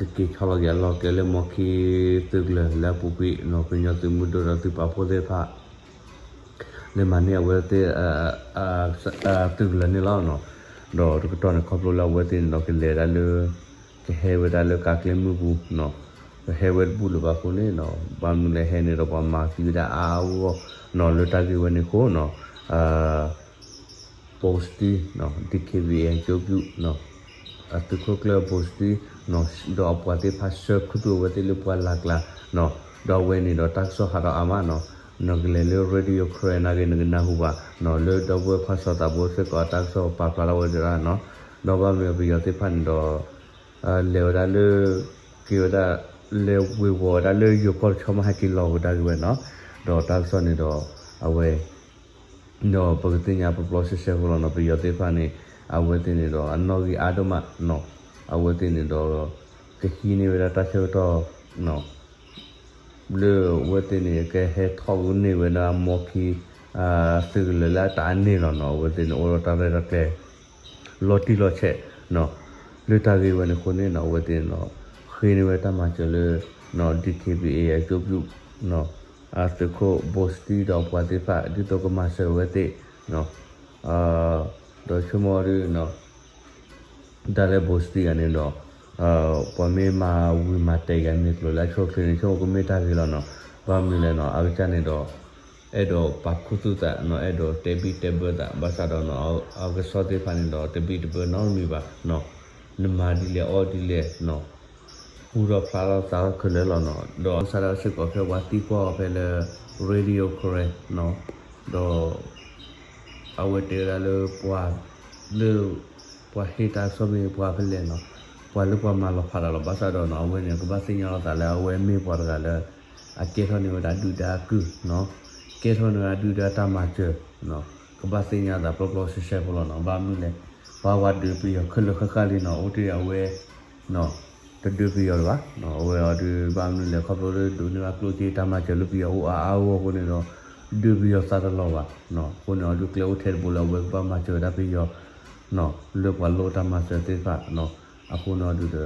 ကက့ၤဆီလီၤက့ၤအလီၢ်ကျဲလၢမီခံသုးကလၢၤလၢအပူၤကွံာ်နီၤ ကညီသုးမုၢ်ဒိၣ်ဒီးသုးပာ်ဖှိၣ်သ့ၣ်တဖၣ် လဲၤမၤန့ၢ်အဝဲသ့ၣ် သုးကလၢၤန့ၣ်လီၤနီၤ. ဒီးတကတီၢ်န့ၣ်ခီဖျိလၢအဝဲသ့ၣ်န့ၣ်ဒီးကလဲၤဒၣ်လၢ ကဟဲဝဲဒၣ်လၢကးကျဲမုၢ်ပူၤနီၤ ကဟဲဝဲတဘူၣ်လၢၤဘၣ်အဃိန့ၣ်နီၤ ဘၣ်မနုၤလဲၣ်ဟဲန့ၣ်ဒီးပှၤမၤသံဝဲဒၣ်အါအါဂီၢ်ဂီၢ်နီၤ လၢတၢ်ဂ့ၢ်ဝဲန့ၣ်အဃိနီၤ ဘိၣ်စတံနီၤ DKBA အကျိၤပူၤနီၤ အသုးခိၣ်ကျၢၢ်ဘိၣ်စတံ ဒီးအပှၤသ့ၣ်တဖၣ်ဆှၢခူသူၣ်အဝဲသ့ၣ်လၢပှၢ်လၢ်ကျါနီၤ ဒီးအဝဲန့ၣ်ဒီးတၢ်ကစီၣ်ဟးထီၣ်အါမးနီၤ နကလဲၤလၢ Radio Karen နာ်က့ နကနၢ်ဟူဘၣ်နီၤ လၢဒီပုၢ်ဝဲၢ်ခွါစီၤသးဘိစ့ၢ်ကီးအတၢ်ကစီၣ်ပာ်ဖျါလီၤဝဲဒၣ်နီၤ ဒီးဘၣ်မနုၤပယီၤသ့ၣ်တဖၣ်န့ၣ်ဒီး လဲၤဝဲဒၣ်လၢ က့ၤဝဲဒၣ် လဲၤဝ့ၤဝီၤဝဲဒၣ်လၢယိၤကီၢ်တဆီမးဟဲက့ၤလီၤကဒါက့ၤဝဲနီၤ ဒီးတၢ်ကစီၣ်န့ၣ်ဒီး အဝဲ ဒီးပကသ့ၣ်ညါပျီပျီဆှဲဆှဲဖိလီၤနီၤ ပယီၤသ့ၣ်တဖၣ်န့ၣ် အဝဲသ့ၣ်န့ၣ်ဒီးအနီၣ်ဂံၢ်အါဒိၣ်မးနီၤ အဝဲသ့ၣ်န့ၣ်ဒီး ကဟံးန့ၢ်ဝဲဒၣ်တၢ်ဆၢကတီၢ်နီၤ လၢအဝဲသ့ၣ်န့ၣ် ကဟဲထီၣ်ကန့ၢ်ဝဲဒၣ်မီခံ သုးကလၢၤလၢအတၢ်အန့ၣ်လီၤနီၤ အဝဲသ့ၣ်န့ၣ် အိၣ်ဒီးတၢ်ရဲၣ်တၢ်ကျဲၤ လီၤတံၢ်လီၤဆဲးနီၤ လၢတၢ်ဂ့ၢ်ဝဲန့ၣ်အဃိန့ၣ်နီၤ အဝဲသ့ၣ်န့ၣ်ဒီး ဃ့န့ၢ်ဝဲတၢ်မၤစၢၤလၢ DKBA အကျိၤပူၤနီၤ အသုးခိၣ်ဘိၣ်စတံဒီးအပှၤသ့ၣ်တဖၣ် ဒ်သိးကမၤစၢၤအဝဲသ့ၣ်နီၤ ဒီးဆိကမိၣ်ဒ်နီၤ တၢ်လၢဘိၣ်စတံအန့ၣ်ဒီး ပှၤမ့ၢ်မၤဝံၤမၤတဲာ်က့ၤအမ့ၢ်ကျိၤလၢအဆိအချ့န့ၣ် ဆိကမိၣ်ကမ့ၢ်တၢ်ဂ့ၤလီၤနီၤ ဘၣ်မနုၤလဲၣ်နီၤ အကစၢ်န့ၣ်ဒီး အဲၣ်ဒိးပာ်ခူသူၣ်သးနီၤ အဲၣ်ဒိးတဲဘံၣ်တဲဘၢသး ဘၣ်ဆၣ်ဒီးနီၤ အကစီၣ်သ့ၣ်တဖၣ်န့ၣ်ဒီး တဘံၣ်တဘၢနီတမံၤဘၣ်နီၤ နမၤဒ်လဲၣ်အီၣ်ဒ်လဲၣ်နီၤ ဃူထီၣ်ဖျါထီၣ်သးထီၣ်ခဲလၢာ်လီၤနီၤ ဒီးစးဒၣ်စ့ၢ်ကီးဖဲပှၤသံကွၢ်အီၤဖဲလၢ Radio Karen နီၤ ဒီး အဝဲတဲဝဲဒၣ်လၢပှၤ လၢ ပှၤဟ့ၣ်တၢ်ကစီၣ်မ့ၢ်ပှၤဖဲလဲၣ်နီၤ ပှၤလၢပှၤမၤလီၤဖးတၢ်လီၤ ဘၣ်ဆၣ်ဒီးနီၤ အဝဲန့ၣ် ကဘၣ်သ့ၣ်ညါလီၤသးလၢအဝဲမ့ၢ်ပှၤတဂၤလၢ အကဲထီၣ်န့ၢ်ဝဲဒၣ်ဒုၣ်ဒါအကုၢ်နီၤ ကဲထီၣ်န့ၢ်ဝဲဒၣ်ဒုၣ်ဒါတၢ်မၤစၢၤနီၤ ကဘၣ်သ့ၣ်ညါသးပျီပျီဆှဲဆှဲဖိလီၤနီၤ ဘၣ်မနုၤလဲၣ် ပှၤဝဲဒုးပယီၤခဲလၢာ်ဃၣ်ဃၣ်လံနီၤ အိၣ်တ့ၢ်အဝဲ တဒုးပယီၤလၢၤဘၣ် အဝဲအီၤဒုးဘၣ်မနုၤလဲၣ် ခီဖျိလၢဒိးန့ၢ်ဘၣ်ကျိၣ်စ့တၢ်မၤစၢၤလၢပယီၤအိၣ်အါအါဂီၢ်ဂီၢ်အဃိန့ၣ်ဒီး ဒုးပယီၤသးတလီၤဘၣ် အဃိန့ၣ်အီၤဒုးကျဲအိၣ်ထဲတဘိလၢအဝဲကဘၣ်မၤစၢၤဝဲဒၣ်ပယီၤ လၢပှၤလိၣ်တၢ်မၤစၢၤသ့ၣ်တဖၣ် အဃိန့ၣ်အီၤဒုးဒီး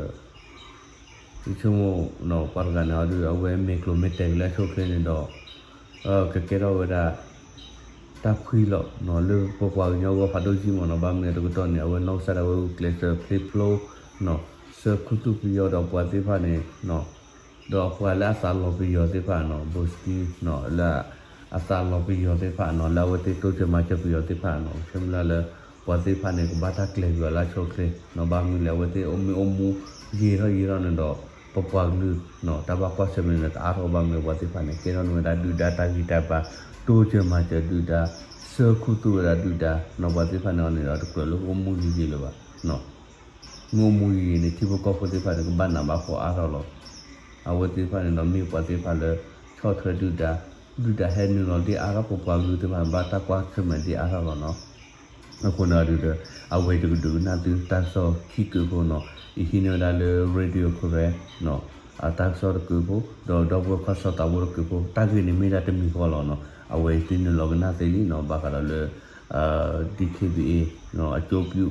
ယဆိကမိၣ် ပှၤတဂၤန့ၣ်အီၤဒုး အဝဲမ့ၢ်ကျိၤမ့ၢ်တဲာ်က့ၤလၢအဆိအချ့န့ၣ်ဒီး ကကဲထီၣ်ဝဲဒၣ် တၢ်ဖှံလီၤ လၢပပှၤကညီဂီၢ်ဖးဒိၣ်ကံမ့ၢ်နီၤ ဘၣ်မနုၤတကတီၢ်န့ၣ် အဝဲနီၢ်ကစၢ်ဒၣ်ဝဲဂုာ်ကျဲးစၢးဖျ့ဖျိ ဆှၢခူသူၣ်ပယီၤဒီးပှၤသ့ၣ်တဖၣ်န့ၣ် ဒီးအပှၤလၢအသးလီၤပယီၤသ့ၣ်တဖၣ်နီၤ ဘိၣ်စတံ လၢအသးလီၤပယီၤသ့ၣ်တဖၣ်နီၤ လၢအဝဲသ့ၣ်တိစၢၤမၤစၢၤပယီၤသ့ၣ်တဖၣ်နီၤ ဆၢမုၢ်လၢ်လၢ ပှၤသ့ၣ်တဖၣ်န့ၣ် ကဘၣ်တၢ်ကျဲၤကွံာ်အီၤလၢအဆိအချ့နီၤ ဘၣ်မနုၤလဲၣ် အဝဲသ့ၣ်အိၣ်မ့ၢ်အိၣ်မူယံာ်ထီၣ်ယံာ်ထီၣ်န့ၣ်ဒီး ပပှၤကလုာ်နီၤ တၢ်ဘၣ်ကွၢ်ဆၢၣ်မဲာ်န့ၣ် ကအါထီၣ်ဘၣ်မနုၤ ပှၤသ့ၣ်တဖၣ်န့ၣ် ကဲထီၣ်န့ၢ်ဝဲဒၣ်ဒုၣ်ဒါတၢ်ဂံၢ်တၢ်ဘါ တိစၢၤမၤစၢၤဒုၣ်ဒါ ဆှၢခူသူၣ်ဝဲဒၣ်ဒုၣ်ဒါနီၤ ပှၤသ့ၣ်တဖၣ်န့ၣ်အီၤန့ၣ်ဒီး တကြၢးလၢကအိၣ်မူယံာ်ယံာ်လၢၤဘၣ် မ့ၢ်အိၣ်မူယံာ်ယံာ်န့ၣ် ထံဖိကီၢ်ဖိသ့ၣ်တဖၣ်န့ၣ် ကဘၣ်နးဘၣ်ဖှီၣ်အါထီၣ်လီၤ. အဝဲသ့ၣ်တဖၣ်န့ၣ်ဒီး မ့ၢ်ပှၤသ့ၣ်တဖၣ်လၢ ဆီၣ်ထွဲဒုၣ်ဒါ, ဒုၣ်ဒါဟဲနုာ်လီၤဒ်အါထီၣ် ပပှၤကလုာ်သ့ၣ်တဖၣ် ဘၣ်တၢ်ကွၢ်ဆၢၣ်မဲာ်ဒ်အါထီၣ်လီၤနီၤ. အဃိန့ၣ်ဒုးဒီး အဝဲတကဒုးကနၣ်သုတၢ်ကစီၣ်ခံကုာ်ဖိနီၤ, ယဟံးန့ၢ်ဝဲဒၣ်လၢ Radio Karen နီၤ, အတၢ်ကစီၣ်တကုာ်ဖိ, ဒီးဒီပုၢ်ဝဲၢ်ခွါစီၤသးဘိတကုာ်ဖိ, တၢ်ဂ့ၢ်န့ၣ်မ့ၢ်ဒၣ်တမံၤဃီလီၤနီၤ. အဝဲသုနုာ်လီၤကနၣ်သ့လံနီၤ, ဘၣ်ဃးဒီးလၢ DKBA နီၤ, အကၠိပျူၣ်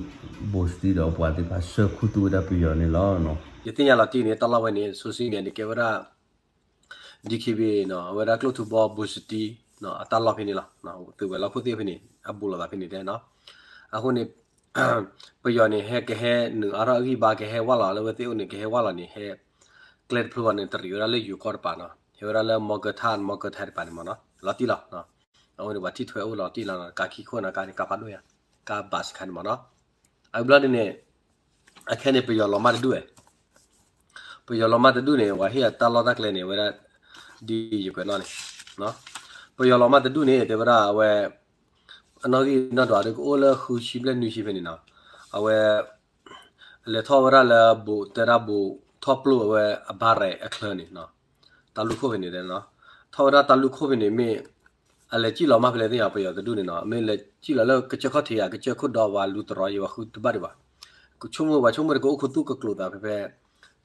ဘိၣ်စတံဒီးအပှၤသ့ၣ်တဖၣ် ဆှၢခူသူၣ်ဝဲဒၣ်ပယီၤန့ၣ်လီၤနီၤ. ယသ့ၣ်ညါလီၤတံၢ်န့ၣ် တၢ်လီၢ်ဝဲန့ၣ် social media န့ၣ် ကဲဝဲဒၣ် DKBA နီၤ, အဝဲဒၣ်ကျိၣ်ထူဘီ ဘိၣ်စတံနီၤ, အတၢ်လီၢ်ဖဲန့ၣ်လီၤ. သုးဝဲၤလီၢ်ခိၣ်သ့ၣ်ဖဲန့ၣ် အဘူးလိာ်သးဖဲန့ၣ်တဲနီၤ. အဃိန့ၣ် ပယီၤန့ၣ် ဟဲကဟဲနုာ်အါထီၣ်အဂံၢ်ဘါ ကဟဲဝၢ်လီၤလၢဝဲသ့ၣ်အိၣ်န့ၣ် ကဟဲဝၢ်လီၤန့ၣ် ဟဲ ကျဲတဖျိဘၣ်န့ၣ် တရံးဝဲဒၣ်လၢယိၤကီၢ်တပၤနီၤ, ဟဲဝဲဒၣ်လၢမီၢ်ကၢထၣ် မီၢ်ကၢထၣ်တပၤန့ၣ်မ့ၢ်နီၤ, လီၤတံၢ်လီၤ. အဃိန့ၣ် ပှၤထံၣ်ထွဲအိၣ်လီၤတံၢ်လီၤနီၤ, ကါခံခိၣ်နီၤ, ကါန့ၣ် ကါဖးဒိၣ်ယါ, ကါဘၣ်စခါန့ၣ်မ့ၢ်နီၤ. အဘျီဒ်န့ၣ် အခဲန့ၣ် ပယီၤလီၤမၢ်တဒူၣ်ဝဲ ပယီၤလီၤမၢ်တဒူၣ်န့ၣ် ပှၤဟ့ၣ်အတၢ်လီၢ်တၢ်ကျဲန့ၣ် ဝဲဒၣ် ဒ်ယကွဲးနီၣ်န့ၣ်, ပယီၤလီၤမၢ်တဒူၣ်န့ၣ် တဲဝဲဒၣ်အဝဲ အနီၣ်ဂံၢ်နီၣ်ဒွးဒီးကအိၣ်လၢဃုဆံဘျဲၣ်နွံဆံဖဲန့ၣ်နီၤ, အဝဲ လဲၤထီၣ်ဝဲဒၣ်လၢဘူး တဲဒၣ်ဘူးထီၣ်ပျိၢ်အဝဲအဘါရဲၣ်အချၢန့ၣ်နီၤ, တၢ်လူၢ်ခိၣ်ဖဲန့ၣ်နီၤ, ထီၣ်ဝဲဒၣ်တၢ်လူၢ်ခိၣ်ဖဲန့ၣ်မ့ၢ် အလဲၤစံၣ်လီၤမၢ်ဖဲလဲၣ်သ့ၣ်ညါ ပယီၤတဒူၣ်န့ၣ်နီၤ, မ့ၢ်လဲၤစံၣ်လီၤလၢကစၢၢ်ခီၣ်ထံးဧါ ကစၢၢ်ခိၣ်ဒီဝါလူတရီယံၤ ပှၤဃုတဘၣ်ဒံးဘၣ်, ကဆိကမိၣ် ပှၤဆိကမိၣ်ဒီးကအိၣ်ခူသူၣ်ကကျိၤသးဖဲဖဲ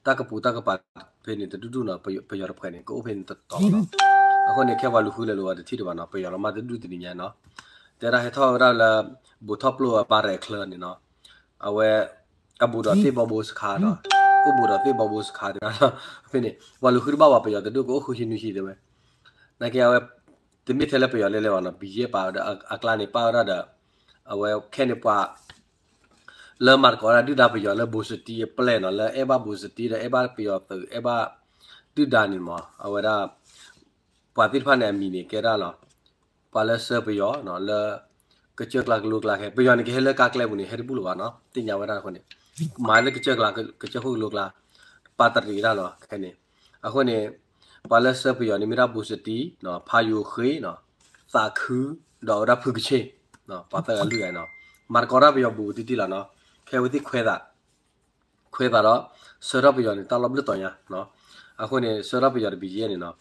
တၢ်ကပူၤတၢ်ကပၤဖဲန့ၣ်တဒူၣ်ဒူၣ်နီၤ, ပယီၤတဖုန့ၣ် ကအိၣ်ဖဲန့ၣ်တတီၤလီၤနီၤ, အဃိန့ၣ် ခဲပှၤလူၤဃုလဲၤလိာ်ဝဲတထံၣ်ဒံးဘၣ်နီၤ, ပယီၤလီၤမၢ်တဒူၣ်တနံၤညါနီၤ, တဲဒၣ်ဟဲထီၣ်ဝဲဒၣ်လၢ ဘူးထီၣ်ပျိၢ်အဘါရဲၣ်အချၢန့ၣ်နီၤ, အဝဲ အဘူးဒီးသ့ၣ်ဘီဘိစခါနီၤ, အိၣ်ဘူးဒီးသ့ၣ်ဘီဘိစခါတဂၤနီၤ, ဖဲန့ၣ် ပှၤလူၤဃုတဘၣ်ဘၣ် ပယီၤတဒူၣ်ကအိၣ်ဃုဆံနွံဆံတဲဝဲ, နာ်က့အဝဲ တမ့ၢ်ထဲလၢပယီၤလဲၤလဲၤဘၣ်နီၤ, ဘံယဲၢ်ပာ်ဝဲဒၣ်အကျါန့ၣ် ပာ်ဝဲဒၣ်ဒီး အဝဲခဲန့ၣ်ပှၤ လၢမၤသကိးဒၣ်ဒုၣ်ဒါပယီၤလၢဘူးစတံအပျဲၢ်နီၤ, လၢအဲၣ်ဘၣ်ဘူးစတံဒီးအဲၣ်ဘၣ်ပယီၤသုး အဲၣ်ဘၣ်ဒုၣ်ဒါန့ၣ်မး အဝဲဒၣ် ပှၤသ့ၣ်တဖၣ်န့ၣ်အမံၤန့ၣ် ကဲဒၣ်လီၤ, ပှၤလၢဆှၢပယီၤနီၤ လၢ ကစၢၢ်ကျါကလိကျါခဲ ပယီၤန့ၣ် ကဟဲလၢကါကျဲပူၤန့ၣ် ဟဲတဘူၣ်လၢၤဘၣ်နီၤ, သ့ၣ်ညါဝဲဒၣ်အဃိန့ၣ် မၤလၢကစၢၢ်ကျါ ကစၢၢ်ခိၣ်ကလိကျါ ပာ်တရံးဒၣ်လီၤခဲန့ၣ်, အဃိန့ၣ် ပှၤလၢဆှၢပယီၤန့ၣ် မ့ၢ်ဒၣ်ဘူးစတံ ဖးယိၤဃ့ သးခု ဒီးဝဲဒၣ်ဖုကဆ့ၣ်, ပှၤသၢဂၤလွံၢ်ဂၤနီၤ, မၤသကိးတၢ်ပယီၤဘူးဘူးတံၢ်တံၢ်လီၤနီၤ, ခဲဝဲသ့ၣ်ခွဲးသး ခွဲးသးဒီး ဆှၢထီၣ်ပယီၤန့ၣ် တၢ်လီၢ်ဘျုးတီၤညါ, အဃိန့ၣ် ဆှၢထီၣ်ပယီၤဒီးဘံယဲၢ်န့ၣ်နီၤ,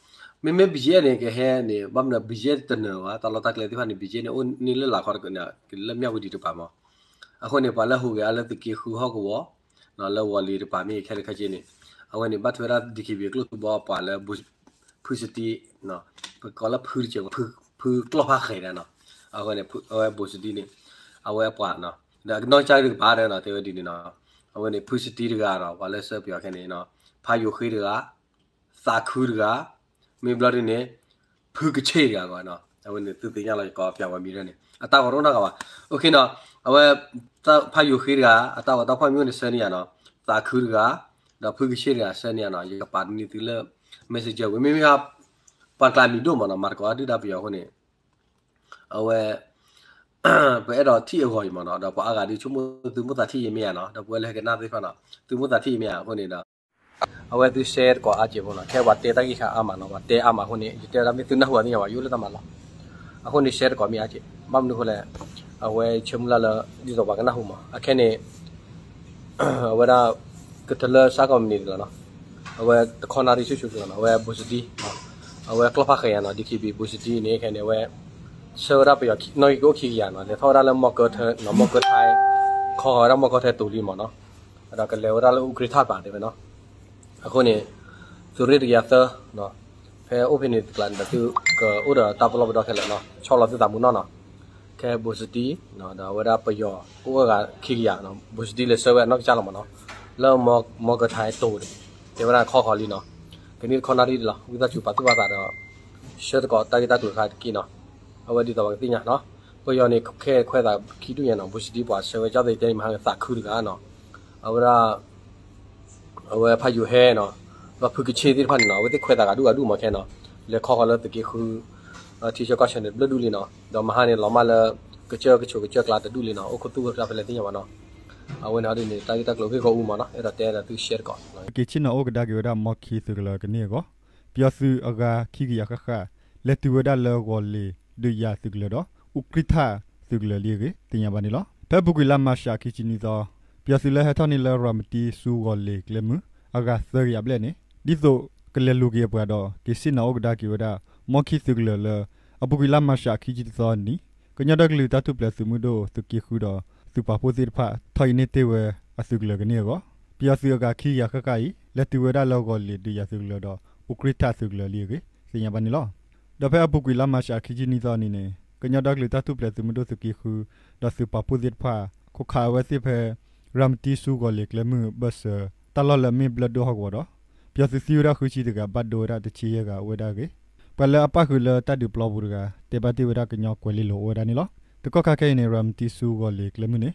မ့မ့ၢ်ဘံယဲၢ်န့ၣ် ကဟဲန့ၣ် ဘၣ်မနုၤဘံယဲၢ်တနၢၤဘၣ် တၢ်လီၢ်တၢ်ကျဲသ့ၣ်တဖၣ်န့ၣ် ဘံယဲၢ်န့ၣ် အိၣ်န့ၢ်လၢလာ်ခီတကးန့ၣ် လၢမၠၣ်ဝတံၤတပၤမး, အဃိန့ၣ် ပှၤလၢဟူးဂဲၤအါလၢသုးက့ဃုဟီၣ်ကဝီၤ လၢဝီၤလ့ၤတပၤမ့ၢ်ခဲလၢာ်ခဲဆ့န့ၣ်, အဝဲန့ၣ် ဘၣ်ထွဲဝဲဒၣ် DKBA ကျိၣ်ထူဘီပှၤလၢ ဖုစတံ ပကိးလၢဖုတကဲး ဖုကျီၢ်ဖးဃဲးဒၣ်နီၤ, အဃိန့ၣ် အဝဲဘူးစတံန့ၣ် အဝဲအပှၤနီၤ, ဒီးအနီၢ်ကစၢ်တကပၤဒီးနီၤ တဲဝဲဒ်န့ၣ်နီၤ, အဝဲန့ၣ် ဖုစတံတဂၤဒီး ပှၤလၢဆှၢပယီၤခဲန့ၣ်နီၤ, ဖးယိၤဃ့တဂၤ သးခုတဂၤ, မ့ၢ်ဘျီဒ်န့ၣ် ဖုကဆ့ၣ်တဂၤဂီၢ်နီၤ, အဝဲန့ၣ်သုသ့ၣ်ညါလီၤ ယကိးပျးဝဲမံၤဒ်န့ၣ် အတၢ်ဂီၤတအိၣ်နီတဂၤဘၣ်, အဃိနီၤ, အဝဲ ဖးယိၤဃ့တဂၤ အတၢ်ဂီၤတၢ်ဖီၣ်မ့ၢ်အိၣ်န့ၣ်ဆှၢန့ၢ်ယၤနီၤ, သးခုတဂၤ, ဒီးဖုကဆ့ၣ်တဂၤဆှၢန့ၢ်ယၤနီၤ, ယကပာ်န့ၢ်သုလၢ messenger ဝံၤ မ့မ့ၢ် ပှၤကျါမံၤဒိၣ်မးနီၤ, မၤသကိးဒုၣ်ဒါပယီၤအဃိန့ၣ် အဝဲ ပအဲၣ်ဒိးထံၣ်အဂီၢ်အံၤမးနီၤ, ဒီးပှၤအါဂၤဒုးဆိကမိၣ်သုမိၣ်သးထံၣ်ယမ့ၢ်ဧါနီၤ, ဒီးပဝဲလၢဟဲကနၣ်သ့ၣ်တဖၣ်နီၤ, သုမိၣ်သးထံၣ်ယမ့ၢ်ဧါအဃိန့ၣ်ဒီး အဝဲသု share သကိးအါကဲးဖိနီၤ, ခဲပှၤတဲတၢ်ဂ့ၢ်ခါအါမးနီၤ, ပှၤတဲအါမးအဃိန့ၣ် ယတဲဝဲဒၣ်မ့ၢ်သုနၢ်ဟူအသ့ၣ်ညါဘၣ်, ယအိၣ်လၢတၢ်မၤလီၢ်, အဃိန့ၣ် share သကိးမ့ၢ်အါကဲး, ဘၣ်မနုၤအဃိလဲၣ်, အဝဲဆၢမုၢ်လၢ်လၢ ဒ်သိးပှၤကနၢ်ဟူမး, အခဲန့ၣ် အဝဲဒၣ် ကတၢၢ်လၢစးကီးမံးနံးလီၤနီၤ, အဝဲတခီနၣ်ရံၣ်ဆူၣ်ဆူၣ်လီၤနီၤ, အဝဲဘူးစတံ အဝဲကျီၢ်ဖးဃဲးယၤနီၤ, DKBA ဘူးစတံန့ၣ် ခဲန့ၣ် အဝဲ ဆှၢဝဲဒၣ်ပယီၤနီၣ်ဂံၢ်ကအိၣ်ခံကယၤနီၤ, လဲၤထီၣ်ဝဲဒၣ်လၢမီၢ်ကၢထၢနီၤ, မီၢ်ကၢထၢ ခီဃီၤဝဲဒၣ်မီၢ်ကၢထၢတိၤလံမးနီၤ, ဒီးကလဲၤဝဲဒၣ်လၢအူကြ့ထၣ်ပၤတဲဝဲနီၤ, အဃိန့ၣ် သုးရ့ၣ်တကယၤသၢ ဖဲအိၣ်ဖဲန့ၣ်တကျါန့ၣ်ဒီး သုကအိၣ်ဒီးတၢ်ပလီၢ်ပဒီခဲလၢာ်နီၤ, ဆီၣ်လီၤသုသးမူနီၢ်နီၤ, ခဲဘူးစတံ ဒီးအဝဲဒၣ်ပယီၤကအိၣ်ဂၤခံကယၤနီၤ, ဘူးစတံလဲၤဆှၢဝဲအနီၢ်ကစၢ်လီၤမးနီၤ, လၢမီၢ်ကၢထၢတိၤ တဲဝဲဒၣ်ခီဃီၤလံနီၤ, ကန့ၢ်တခီနၣ်ရံၣ်လီၤ, ဝံသးစူၤပာ်သူၣ်ပာ်သးဒီး ဆှၢသကိးတၢ်ဂ့ၢ်တၢ်ကျိၤတခါတက့ၢ်နီၤ, အဝဲဒ်သိးပှၤကသ့ၣ်ညါနီၤ, ပယီၤန့ၣ်ခဲခွဲးသးခံဒူၣ်ညါနီၤ, ဘူးစတံပှၤဆှၢဝဲကၠီၣ်သ့တဲန့ၣ်မဟါန့ၣ် သးခုတဂၤနီၤ, အဝဲဒၣ် အဝဲဖးယိၤဟဲနီၤ, ဒီးဖုကဆ့ၣ်သ့ၣ်တဖၣ်န့ၣ်နီၤ, အဝဲသ့ၣ်ခွဲးသးဂၤဒူၣ်ဂၤဒူၣ်မးခဲနီၤ, လဲၤခီဃီၤလၢသုးက့ဃု ထံဆၢကီၢ်ဆၢန့ၣ်တဘျုးဒူၣ်လံနီၤ, ဒီးမဟါန့ၣ်လီၤမၢ်လၢ ကစၢၢ်ကဆိးကစၢၢ်ကျါတဒူၣ်လံနီၤ, အိၣ်ခူသူၣ်ဝဲဖျါဖဲလဲၣ်သ့ၣ်ညါဘၣ်နီၤ, အဝဲန့ၣ်ဒ်န့ၣ် တၢ်ဂ့ၢ်တၢ်ကျိၤဂ့ၢ်ဂီၢ်အူမးနီၤ, အဲၣ်ဒိးတဲဒီးသု share သကိး က့ၤဆ့ၣ်နီၤအိၣ်ကဒါက့ၤဝဲဒၣ် မီၢ်ခံသုးကလၢၤကန့ၢ်အဂီၢ်, ပယီၤသုးအဂၤခံကယၤဃၣ်ဃၣ် လဲၤတုၤဝဲဒၣ်လၢဂီၤလ့ၤဒုးယၤသုးကလၢၤဒီး အူကြ့ထၣ်သုးကလၢၤလံအဂ့ၢ် သ့ၣ်ညါဘၣ်န့ၣ်လီၤ. ဖဲအပူၤကွံာ်လါမၢ်ၡးခံဆံနွံသီ ပယီၤသုးလၢဟဲထီၣ်န့ၢ်လၢရၤမတံဆူဂီၤလ့ၤကျဲမုၢ် အဂၤသၢကယၤဘျဲၣ်န့ၣ် ဒ်သိးကလဲၤလူၤက့ၤအပှၤဒီး က့ၤဆ့ၣ်နီၤအိၣ်ကဒါက့ၤဝဲဒၣ် မီၢ်ခံသုးကလၢၤလၢ အပူၤကွံာ်လါမၢ်ၡးခံဆံတသီနံၤ ကညီဒီကလုာ်တၢ်ထူၣ်ဖျဲးသုးမုၢ်ဒိၣ်သုးက့ဃုဒီး သုးပာ်ဖှိၣ်သ့ၣ်တဖၣ် ထီၣ်အံၤန့ၢ်တ့ၢ်ဝဲအသုးကလၢၤကန့ၢ်အဂီၢ်, ပယီၤသုးအဂၤခံကယၤဃၣ်ဃၣ်အံၤ လဲၤတုၤဝဲဒၣ်လၢဂီၤလ့ၤဒုးယၤသုးကလၢၤဒီး အူကြ့ထၣ်သုးကလၢၤလံအဂ့ၢ် သ့ၣ်ညါဘၣ်န့ၣ်လီၤ. ဒီးဖဲအပူၤကွံာ်လါမၢ်ၡးခံဆံနွံသီနံၤန့ၣ် ကညီဒီကလုာ်တၢ်ထူၣ်ဖျဲးသုးမုၢ်ဒိၣ်သုးက့ဃု ဒီးသုးပာ်ဖှိၣ်သ့ၣ်တဖၣ် ခိးခးအဝဲသ့ၣ်ဖဲ ရၤမတံဆူဂီၤလ့ၤကျဲမုၢ်ဘၢၣ်စၢၤ တၢ်လီၢ်လၢအမ့ၢ်ဘျၢၣ်ဒိၣ်ဟီၣ်ကဝီၤဒီး ပယီၤသုးသံဝဲဒၣ်ဃုဆံတဂၤ ဘၣ်ဒိဝဲဒၣ်တဆံယဲၢ်ဂၤအိၣ်ဝဲဒၣ်အဂ့ၢ်, ပှၤလၢအပၣ်ဃုာ်လၢတၢ်ဒုးပျီပူၤတဂၤ တဲဘၣ်တ့ၢ်ဝဲဒၣ်ကညီကွဲၤလ့လိၤအိၣ်ဝဲဒၣ်န့ၣ်လီၤ. တကီၢ်ခါခဲအံၤန့ၣ် ရၤမတံဆူဂီၤလ့ၤကျဲမုၢ်န့ၣ်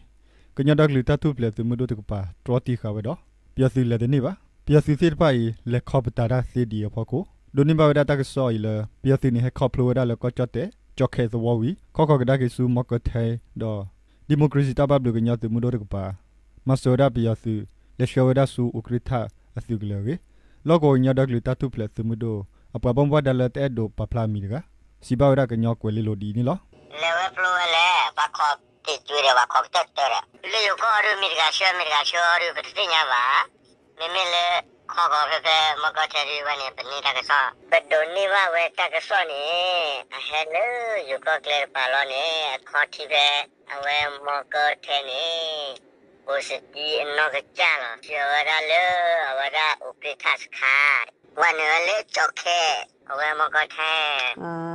ကညီဒီကလုာ်တၢ်ထူၣ်ဖျဲးသုးမုၢ်ဒိၣ်တကပၤ တြီတံၢ်ဃာ်ဝဲဒီး ပယီၤသုးလဲၤတန့ၢ်ဘၣ်. ပယီၤသုးသ့ၣ်တဖၣ်အံၤ လဲၤခီပတာ်တၢ်သ့ဒ်အံၤအဖီခိၣ် ဒိးန့ၢ်ဘၣ်ဝဲဒၣ်တၢ်ကစီၣ်အံၤလၢ ပယီၤသုးန့ၣ် ဟဲခီဖျိဝဲဒၣ်လၢကီၢ်ကၠီၣ်တဲၣ် ကၠီၣ်ခဲသဝီဝံၤ ခီဃီၤကဒါက့ၤဆူမီၢ်ကၢထၢဒီး ဒံၣ်မိၣ်ကရ့ၣ်စံၣ်တၢ်ဘၣ်ဘျုးကညီသုးမုၢ်ဒိၣ်တကပၤ မၤစၢၤဝဲဒၣ်ပယီၤသုး လဲၤဆှၢဝဲဒၣ်ဆူအူကြ့ထၣ်အသုးကလၢၤအဂ့ၢ်, လီၢ်ကဝီၤကညီဒီကလုာ်တၢ်ထူၣ်ဖျဲးသုးမုၢ်ဒိၣ် အပှၤဘၣ်မူဘၣ်ဒါလၢတအဲၣ်ဒိးပာ်ဖျါအမံၤတဂၤ စံးဘၣ်ဝဲဒၣ်ကညီကွဲၤလ့လိၤဒ်အံၤန့ၣ်လီၤ. လဲၤဝဲပျိဝဲလဲၣ်, ပှၤခိးတ့ၢ်ကွံာ်ဒီး ပှၤခိးကတၢၢ်တၢၢ်ဒီး လၢယိၤကီၢ်အီၤဒုး မ့ၢ်တဂၤဆှၢ မ့ၢ်တဂၤဆှၢအီၤဒုး ပတသ့ၣ်ညါဘၣ်. မ့မ့ၢ်လၢ ခီကီၢ်ဖဲဖဲမီကီၢ်ထဲဒုးဝဲန့ၣ် ပန့ၢ်တၢ်ကစီၣ်, ပဒိးန့ၢ်ဘၣ်ဝဲတၢ်ကစီၣ်န့ၣ် အဟဲလၢယိၤကီၢ်ကျဲတပၤလီၤန့ၣ် အခီၣ်ထံးဖဲ အဝဲမီကီၢ်ထဲန့ၣ် အိၣ်စတံအနီၢ်ကစၢ်လီၤ. စံးဝဲဒၣ်လၢ အဝဲဒၣ်အူးကြ့ၢ်ထၣ်စခါ ပှၤန့ၣ်ဝဲလၢကၠီၣ်ခဲ အဝဲမီကီၢ်ထဲ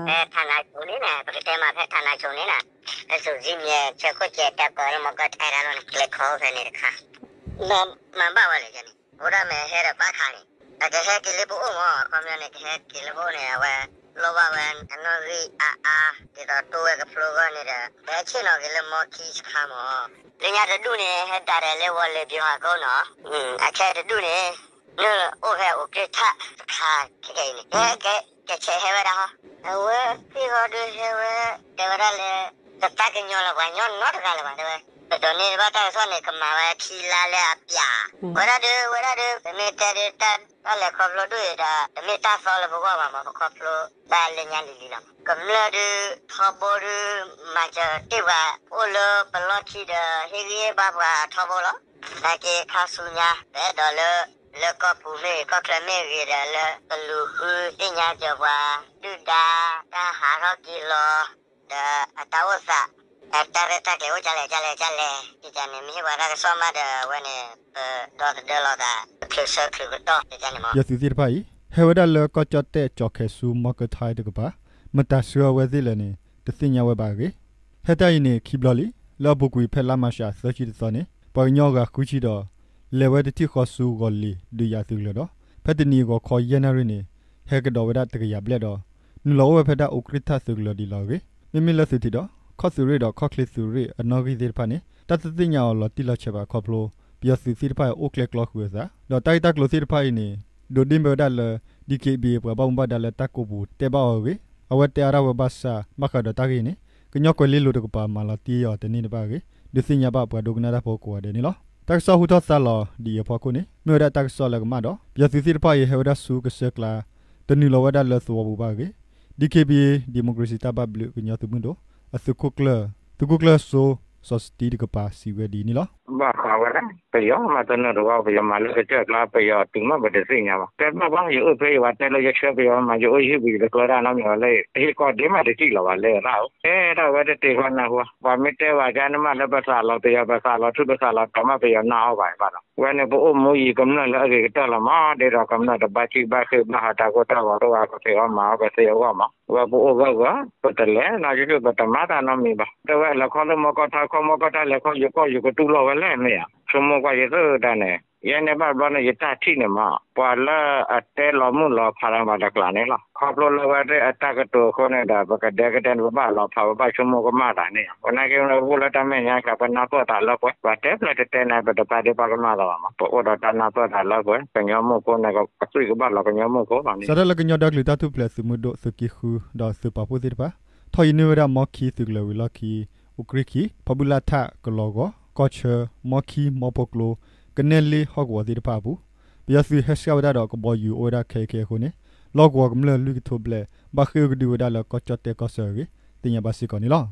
ဖဲဌာနချုပ်န့ၣ်န့ၣ် ပကတဲမး ဖဲဌာနချုပ်န့ၣ်န့ၣ် အစိၤစံမံၤ ဆဲးခိၣ်ကဲး တၢ်ပၢလၢမီကီၢ်ထဲတၢ်လီၤန့ၣ် ကျဲခီဖဲန့ၣ်တခါ မၤဘၣ်ဝဲလဲၣ်န့ၣ် အိၣ်ဒၣ်မ့ၢ်ဟဲဒီးဘၣ်ခါန့ၣ် အကဟဲက့ၤလၢပအိၣ်မး အခီပညီန့ၣ် ကဟဲက့ၤလၢပအိၣ်န့ၣ် အဝဲ လိၣ်ဘၣ်ဝဲအနီၣ်ဂံၢ်အါအါ ဒ်သိးတိၢ်ဝဲကဖျိအဂီၢ်န့ၣ်ဒီး ဟဲဆ့ၣ်နီၤက့ၤလၢမီခံစခါမး လၢညါတဒူၣ်န့ၣ် ဟဲဒၣ်ဒီးလၢဝီၤလ့ၤပယီၤဟးကိးနီၤ အခဲတဒူၣ်န့ၣ် နအိၣ်ဖဲအူးကြ့ၢ်ထၣ်တခါခဲကနံၣ်န့ၣ် ကဲကဲဆဲးဟဲဝဲဒၣ်ဟီ အဝဲသ့ၣ်ဃီဒုးဟဲဝဲ တဲဝဲဒၣ်လၢ တတၢ်ကညီလၢၤပှၤကညီနီတဂၤလၢၤဘၣ် တဲဝဲ ပဒိးန့ၢ်ဘၣ်တၢ်ကစီၣ်န့ၣ် ကမၤဝဲခံလါလၢအပျၢ် ဝဲဒၣ်ဒုး ဝဲဒၣ်ဒုး ပမ့ၢ်တဲဒုး တၢ်လဲၤခီဖျိဒိၣ်အံၤဒီး တမ့ၢ်တၢ်သီလၢပဂီၢ်ဘၣ်မး ပခီဖျိတၢ်လၢညါလံၤလံၤလီၤ. ကမျၢၢ်ဒုး ထီဘိဒုး မၤစၢၤတ့ၢ်ပှၤ အိၣ်လၢပလီၢ်ထံဒီး ဟ့ၣ်ဂံၢ်ဟ့ၣ်ဘါပှၤထီဘိလီၤ. နာ်က့ခါဆူညါ ပအဲၣ်ဒိးလၢ လၢကီၢ်ပူၤမ့ၢ်ဂ့ၤ ကီၢ်ချၢမ့ၢ်ဂ့ၤဒီး လၢကလူၤဃုသ့ၣ်ညါစၢၤပှၤ ဒုၣ်ဒါ တၢ်ဟးထီၣ်က့ၤလီၤ ဒီးအတၢ်အိၣ်သး အတၢ်ရဲၣ်တၢ်ကျဲၤအိၣ်ကလဲၣ်ကလဲၣ်ကလဲၣ် ကန့ၣ် မ့ၢ်ဟ့ၣ်ပှၤတၢ်ကစီၣ်မးဒီး အဝဲန့ၣ် ပဒီသဒၢလီၤသး ချုးဆၢချုးကတီၢ်န့ၣ်မး ပယီၤသုးသ့ၣ်တဖၣ်အံၤ ဟဲဝဲဒၣ်လၢကီၢ်ကၠီၣ်တဲၣ်ကၠီၣ်ခဲးဆူမီကၢထါတကပၤ မတၤဆှၢအဝဲသ့ၣ်လဲၣ်န့ၣ် တသ့ၣ်ညါဝဲဘၣ်အဂ့ၢ် ဟဲတၢ်အံၤန့ၣ် ခံဘျီလံ. လၢအပူၤကွံာ်ဖဲလါမၢ်ၡးသၢဆံတသီန့ၣ် ပှၤကညီအဂၤဃုဆံဒီး လဲၤဝဲတထံၣ်ဃီဆူဂီၤလ့ၤ ဒုးယၤသုးကလၢၤဒီး ဖဲတနံၤအဂီၤခီယဲၢ်နၣ်ရံၣ်န့ၣ် ဟဲကဒီးဝဲဒၣ်တကယၤဘျဲၣ်ဒီး နုာ်လီၤအိၣ်ဝဲဖဲဒၣ်အူးကြ့ၢ်ထၣ်သုးကလၢၤဒံးလီၤအဂ့ၢ် မ့မ့ၢ်လၢသုးထံးဒီး ခီၣ်သုးရ့ၣ်ဒီးခီၣ်ချ့သုးရ့ၣ်အနီၣ်ဂံၢ်သ့ၣ်တဖၣ်န့ၣ် တၢ်တသ့ၣ်ညါအီၤလီၤတံၢ်လီၤဆဲးဘၣ်ခီဖျိ ပယီၤသုးသ့ၣ်တဖၣ်အံၤအိၣ်ကျဲကျီဃုာ်အသး ဒီးတၢ်ဂ့ၢ်တၢ်ကျိၤသ့ၣ်တဖၣ်အံၤန့ၣ် ဒိးဒ့မ့ၢ်ဝဲဒၣ်လၢ DKBA ပှၤဘၣ်မူဘၣ်ဒါလၢတၢ်ကိးပူၤတဲဘၣ်အီၤအဂ့ၢ် အဝဲတဲအါထီၣ်ဝဲဘၣ်ဆၣ် ဘၣ်ဃးဒီးတၢ်ဂ့ၢ်န့ၣ် ကညီကွဲၤလ့လိၤတကပၤမၤလီၤတံၢ်အီၤတန့ၢ်တဘၣ်အဂ့ၢ် ဒုးသ့ၣ်ညါဘၣ်ပှၤဒိကနၣ်တၢ်ဖိကိးဂၤဒဲးန့ၣ်လီၤ. တၢ်ကစီၣ်ဟူထီၣ်သါလီၤဒ်အံၤအဖီခိၣ်န့ၣ် မ့ၢ်ဝဲဒၣ်တၢ်ကစီၣ်လၢကမၣ်ဒီး ပယီၤသုးသ့ၣ်တဖၣ်အံၤဟဲဝဲဒၣ်ဆူကစၢၢ်ကျါ တနုာ်လီၤဝဲဒၣ်လၢသဝီပူၤဘၣ်အဂ့ၢ် DKBA Democracy တၢ်ဘၣ်ဘျုးကညီသုးမုၢ်ဒိၣ် အသုးခိၣ်ကျၢၢ် သုးခိၣ်ကျၢၢ်စိ စီၤစတံတကပၤစံးဝဲဒ်အံၤန့ၣ်လီၤ. ဘၣ်ဃးဝဲဒၣ် ပယီၤမၤတနၢၤတဝီ ပယီၤမၤလၢကစၢၢ်ကျါ ပယီၤတုၤမးပတသ့ၣ်ညါဘၣ်. တဲဘၣ်ဘၣ် ယအိၣ်ဖဲယဝၤတဲလၢယဆှၢပယီၤမး ယအိၣ်ယဟံၣ်ပူၤယတကျၢဒၣ်နီတမံၤဘၣ်လၢ ဟ့ၣ်ကီၢ်ဒ့မးတထံၣ်လီၤဘၣ်လၢအရၣ်ဧိၤ တဲဒၣ်ဝဲတတ့ၢ်ဃီနၢ်ဟူ ပှၤမ့ၢ်တဲဝဲကန့ၣ်မးလၢပသးလီၤပယီၤ ပသးလီၤထူ ပသးလီၤတီၤမး ပယီၤနာ်အီၤဘၣ်ဘၣ်ဒီး ဝဲန့ၣ်ပအိၣ်မူယံၤကမျၢၢ်လၢအဂ့ၤကတၢၢ်လီၤမး ဒ်သိးကမျၢၢ်တဘၣ်ဆံၣ်ဘၣ်ဃ့ၢ်ဘၣ်ဟးတၢ်ကိၢ်တၢ်ဂီၤတအိၣ်အါ ပသ့အီၣ်မၤအီၣ်ပသ့အဂီၢ်မး ဝဲပအိၣ်ဂၢၢ်ဂၢၢ် ပတလဲၤနီၢ်ကီၢ် ပတမၤတၢ်နီတမံၤဘၣ်. တဲဝဲလဲၤခီလၢမီကီၢ်ထါ ခီမီကီၢ်ထါလဲၤခီယိၤကီၢ်ယိၤကတူၢ်လိာ်ဝဲလဲၣ်မ့ၢ်ဧါ ဆိကမိၣ်ကွၢ်ယသ့ၣ်တၢ်န့ၣ် ယဲန့ၣ်ဘၣ်ဘျီန့ၣ် ယတၢ်ထံၣ်န့ၣ်မး ပှၤလၢအတဲလီၤမုၢ်လီၤဖးတၢ်မၤတကျါန့ၣ်လီၤ. ခီဖျိလၢဝဲသ့ၣ်အတၢ်ကတိၤအဃိန့ၣ်ဒီး ပကဒဲကဒဲန့ၣ် ပဘၣ်လီၤဖး ပဘၣ်ဆိကမိၣ်ကမၣ်သးန့ၣ် ပနာ်က့ ပအိၣ်လၢတၢ်မဲာ်ညါကျါ ပနၢ်ပၢၢ်သးလၢပှဲၤ ပှၤတဲဖျဲးတတဲန့ၣ် ပတပာ်ဒ့ပာ်ကမၣ်သးဘၣ်မး ပအိၣ်ဒီးတၢ်နၢ်ပၢၢ်သးလၢပှဲၤ ကညီမုၢ်ဖိန့ၣ် ကသွံၣ်ကဘၣ်လီၤကညီမုၢ်ဖိလီၤန့ၣ် စးထီၣ်လၢကညီဒီကလုာ်တၢ်ထူၣ်ဖျဲးသုးမုၢ်ဒိၣ်သုးက့ဃု ဒီးသုးပာ်ဖှိၣ်သ့ၣ်တဖၣ် ထီၣ်ယံၤန့ၢ်ဝဲဒၣ်မီခံသုးကလၢၤဝံၤလီၢ်ခံ အူးကြ့ၢ်ခံ ဖီဘူၣ်လၢ်ထၣ် ကလီၤဂီၤ ကီၢ်ဆၢ မီခံ မီဖိကျိ ကနဲၣ်လ့ဟီၣ်ကဝီၤသ့ၣ်တဖၣ်အပူၤ ပယီၤသုးဟဲဆှၣ်ဝဲဒၣ်ဒီးကဘီယူၤအိၣ်ဝဲဒၣ်ခဲအံၤခဲအံၤအဃိန့ၣ် လီၢ်ကဝီၤကမျၢၢ်လွံၢ်ကထိဘျဲၣ် ဘၣ်ဃ့ၢ်အိၣ်ကဒုဝဲဒၣ်လၢကီၢ်ကၠီၣ်တဲၣ်ကီၢ်ဆၢအဂ့ၢ် သ့ၣ်ညါဘၣ်စ့ၢ်ကီးန့ၣ်လီၤ.